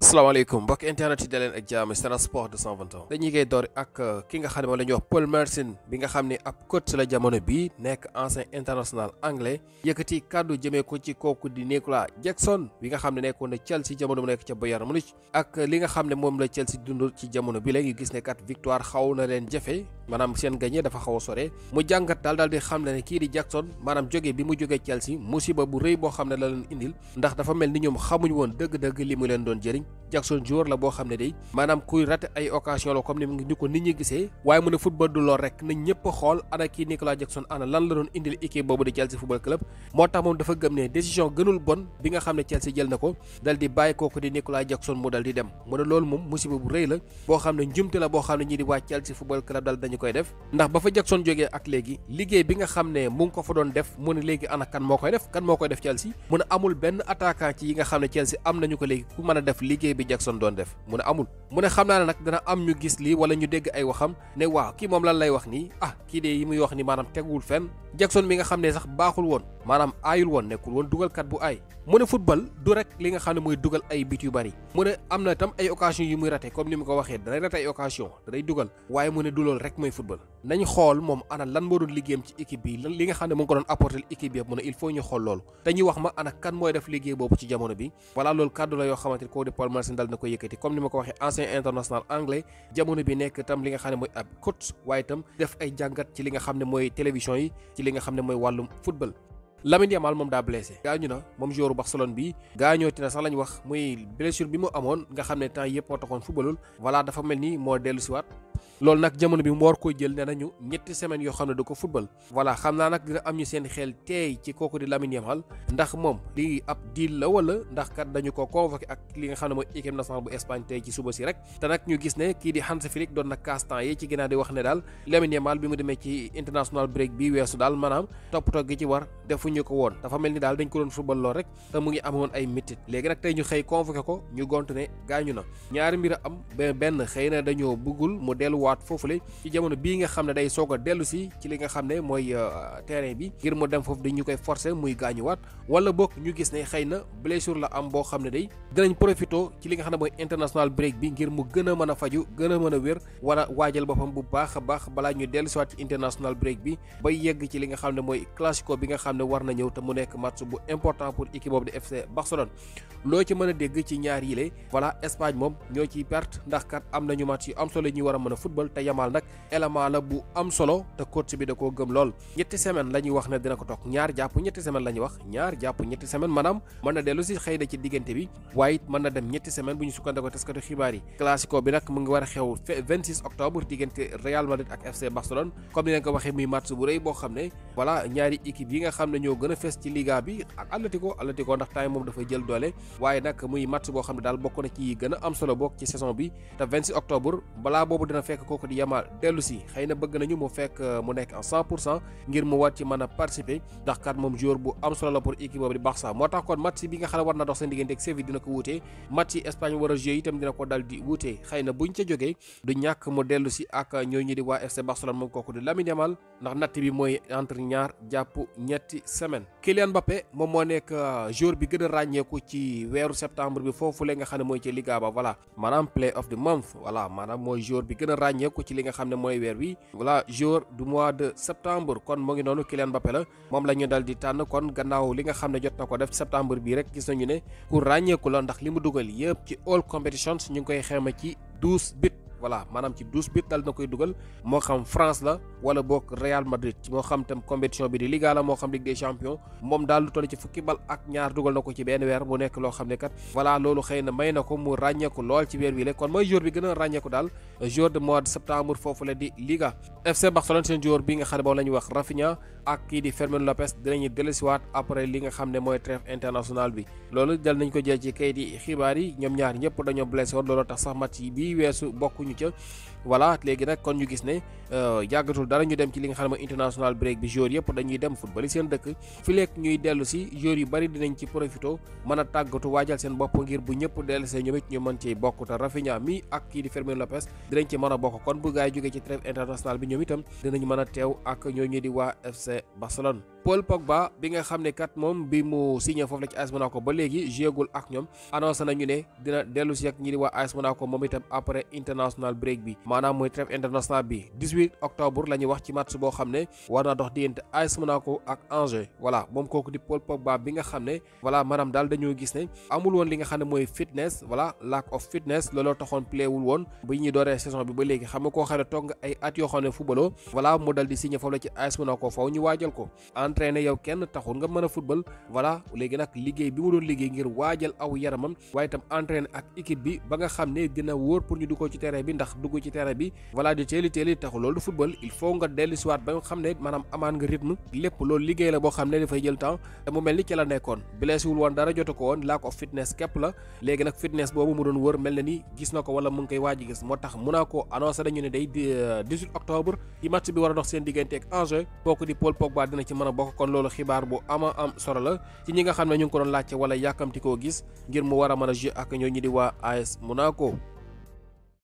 asalaamaaleykum mbokk internet yi daleen ak jàmm Sen Sport 221 dañuy koy door ak ki nga xam ne moom la ñuy wax Paul Merson bi nga xam ne ab coach la jamono bii nekk ancien international anglais yëkkati kàddu jëmee ko ci kooku di Nicolas Jackson bi nga xam ne nekkoon na Chelsea jamono mu nekk ca Bayern Munich ak li nga xam ne moom la Chelsea dund ci jamono bi léegi gis ne kat victoire xaw na leen jafe maanaam seen gagné dafa xaw a sore mu jàngat daal di xam ne kii di Jackson maanaam jóge bi mu jógee Chelsea musiba bu rëy boo xam ne la leen indil ndax dafa mel ni ñoom xamuñ woon dëgg-dëgg li mu leen doon jëriñ Jackson joueur la boo xam ne day maanaam kuy raté ay occasion la comme ni ñu ko nit ñi gisee waaye mu ne football du lool rek na ñëpp xool ana kii Nicolas Jackson ana lan la doon indil équipe boobu di Chelsea football club moo tax moom dafa gëm ne décision gënul bon bi nga xam ne Chelsea jël na ko dal di bàyyi kooku di Nicolas Jackson mu dal di dem mu ne loolu moom musiba bu rëy la boo xam ne njumte la boo xam ne ñii di waa Chelsea football club dal dañu koy def ndax ba fa Jackson jógee ak léegi liggéey bi nga xam ne mu ngi ko fa doon def mu ne léegi ana kan moo koy def Chelsea mu ne amul benn attaquant ci yi nga xam ne Chelsea am nañu ko léegi ku mën a def liggéey bi Jackson doon def mu ne amul mu ne xam naa ne nag dana am ñu gis lii wala ñu dégg ay waxam ne waaw kii moom lan lay wax nii kii de yi muy wax ni maanaam teguwul fenn Jackson mi nga xam ne sax baaxul woon maanaam aayul woon nekkul woon dugalkat bu aay mu ne football du rek li nga xam ne mooy dugal ay bit yu bari mu ne am na tam ay occasion yu muy raté comme ni mu ko waxee danay raté ay occasion danay dugal waaye mu ne du loolu rek mooy football nañ xool moom ana lan moo doon liggéeyam ci équipe bi li nga xam ne mu ngi ko doon apporter équipe bi yëpp mu ne il faut ñu xool loolu te ñu wax ma ana kan mooy def liggéey boobu ci jamono bi voilà loolu kàddu la yoo xamante ni koo di Paul Merson dal na ko yëkkati comme ni ma ko waxee ancien international anglais jamono bi nekk tam li nga xam ne mooy ab coach waaye tam def ay jàngat ci li nga xam ne mooy télévision yi ci li nga xam ne mooy wàllum football Lamine Yamal moom daa blessé gaañu na moom joueur Barcelone bi gaañooti na sax lañ wax muy blessure bi mu amoon nga xam ne temps yëpp moo taxoon footballul voilà dafa mel ni moo dellu siwaat loolu nag jamono bi mu war koy jël nee nañu ñetti semaines yoo xam ne du ko football voilà xam naa nag dina am ñu seen xel teey ci kooku di Lamine Yamal ndax moom lii ab deal la wala ndax kat dañu ko convoqué ak li nga xam ne mooy équipe nationale bu Espagne tey ci suba si rek te nag ñu gis ne kii di Hansi Flick doon na castan yi ci ginnaaw di wax ne daal Lamine Yamal bi mu demee ci international break bi weesu daal maanaam toppatoo gi ci war defuñu ko woon dafa mel ni daal dañ ko doon football lool rek te mu ngi amoon ay métit léegi nag tey ñu xëy convoqué ko ñu gont ne gaañu na ñaari mbir a am benn xëy na dañoo bëggul mu delluwaat foofule ci jamono bii nga xam ne day soog a dellu si ci li nga xam ne mooy terrain bi ngir mu dem foofu dañu koy forcer muy gaañuwaat wala boog ñu gis ne xëy na blessure la am boo xam ne day dinañ profito ci li nga xam ne mooy international break bi ngir mu gën a mën a faju gën a mën a wér wala waajal boppam bu baax a baax balaa ñu dellu siwaat ci international break bi ba yegg ci li nga xam ne mooy classico bi nga xam ne war na ñëw te mu nekk match bu important pour équipe boobu di FC Barcelone loo ci mën a dégg ci ñaar yile voilà Espagne moom ñoo ciy perte ndax kat am nañu match yu am solo ñu war a mën a football te Yamal nag élément la bu am solo te coach bi da koo gëm lool ñetti semaine la ñuy wax ne dina ko toog ñaar jàpp ñetti semaine la ñuy wax ñaar jàpp ñetti semaine maanaam mën na dellu si xëy na ci diggante bi waaye it mën na dem ñetti semaine bu ñu sukkandikoo taskatu xibaar yi classico bi nag mu ngi war a xew 26 octobre diggante Real Madrid ak FC Barcelone comme ni leen ko waxee muy match bu rëy boo xam ne voilà ñaari équipe yi nga xam ne ñoo gën a fees ci liga bi ak Atlético ndax time moom dafay jël doole waaye nag muy match boo xam ne daal bokk na ci gën a am solo bokk ci saison bi te 26 octobre balaa boobu dina fekk kooku di Yamal dellu si xëy na bëgg nañu mu fekk mu nekk en 100% ngir mu war ci mën a participer ndax kat moom joueur bu am solo la pour équipe boobu di Barça moo tax kon match bi nga xam ne war na dox seen diggante ak Séville dina ko wuutee match yi Espagne war a jouer itam dina ko dal di wuutee xëy na buñ ca jógee du ñàkk mu dellu si ak ñooñu di waa FC Barcelone moom kooku di Lamine Yamal ndax natt bi mooy entre ñaar jàpp ñetti semaine Kylian Mbappé moom moo nekk joueur bi gën a ràññeeku ci weeru septembre bi foofu la nga xam ne mooy ci Liga ba voilà maanaam play of the month voilà maanaam mooy joueur bi gën a ràññeeku ci li nga xam ne mooy weer wi voilà joueur du mois de septembre kon mu ngi noonu Kylian Mbappé la moom la ñu dal di tànn kon gannaaw li nga xam ne jot na ko def septembre bii rek gis nañu ne ku ràññeeku la ndax li mu dugal yëpp ci all competitions ñu ngi koy xayma ci 12 bit voilà maanaam ci 12 bit dal na koy dugal moo xam France la wala boog Real Madrid moo xam tam compétition bi di Liga la moo xam Ligue des champions moom daal lu toll ci fukki bal ak ñaar dugal na ko ci benn weer mu nekk loo xam ne kat voilà loolu xëy na may na ko mu ràññeeku lool ci weer wi la kon mooy joueur bi gën a ràññeeku daal joueur de mois de septembre foofu la di Liga FC Barcelone seen joueur bi nga xam ne moom la ñuy wax Rafinha ak kii di Fermin Lopez dinañu dellusiwaat après li nga xam ne mooy trêve international bi loolu dal nañ ko jël ci kayit yi xibaar yi ñoom ñaar ñëpp dañoo blessé woon looloo tax sax match yi bii weesu bokkuñu ca voilà léegi nag kon ñu gis ne yàggatul dara ñu dem ci li nga xam ne mooy international break bi joueurs yëpp dañuy dem football seen dëkk fi lekk ñuy dellu si joueurs yu bari dinañ ci profito mën a tàggatu waajal seen bopp ngir bu ñëpp dellu see ñoom it ñu mën ci bokk te Rafinha mi ak kii di Fermin Lopez dinañ ci mën a bokk kon bu gaay jógee ci trêve international bi ñoom itam dinañ mën a teew ak ñooñu di waa FC Barcelone Paul Pogba bi nga xam ne kat moom bi mu signé foofu la ci AS Monaco ba léegi jéegul ak ñoom annoncé nañu ne dina dellu si ak ñi di waa AS Monaco moom itam après international break bi maanaam mooy trêve international bi 18 octobre la ñuy wax ci match boo xam ne war naa dox diggante AS Monaco ak Angers voilà moom kooku di Paul Pogba bi nga xam ne voilà maanaam daal dañoo gis ne amul woon li nga xam ne mooy fitness voilà lack of fitness looloo taxoon pléwul woon bi ñuy dooree saison bi ba léegi xam nga koo xam ne toog nga ay at yoo xam ne footballoo voilà mu dal di signé foofu la ci AS Monaco faw ñu waajal ko entraîné yow kenn taxul nga mën a football voilà léegi nag liggéey bi mu doon liggéey ngir waajal aw yaramam waaye itam entraîné ak équipe bi ba nga xam ne dina wóor pour ñu dugg ci terrain bi ndax dugg ci terrain bi voilà di teeli taxul loolu du football il faut nga dellu siwaat ba nga xam ne maanaam amaan nga rythme lépp loolu liggéey la boo xam ne dafay jël temps te mu mel ni ci la nekkoon blessé wul woon dara jotu ko woon lack of fitness képp la léegi nag fitness boobu mu doon wër mel na ni gis na ko wala mu ngi koy waaj gis moo tax Monaco annoncé nañu ne day 18 octobre ci match bi war a dox seen diggante ak Angers kooku di Paul Pogba dina ci mën a bokk kon loolu xibaar bu ama am solo la ci ñi nga xam ne ñu ngi ko doon laajte wala yàkkamti koo gis ngir mu war a mën a jouer ak ñoo ñi di waa AS Monaco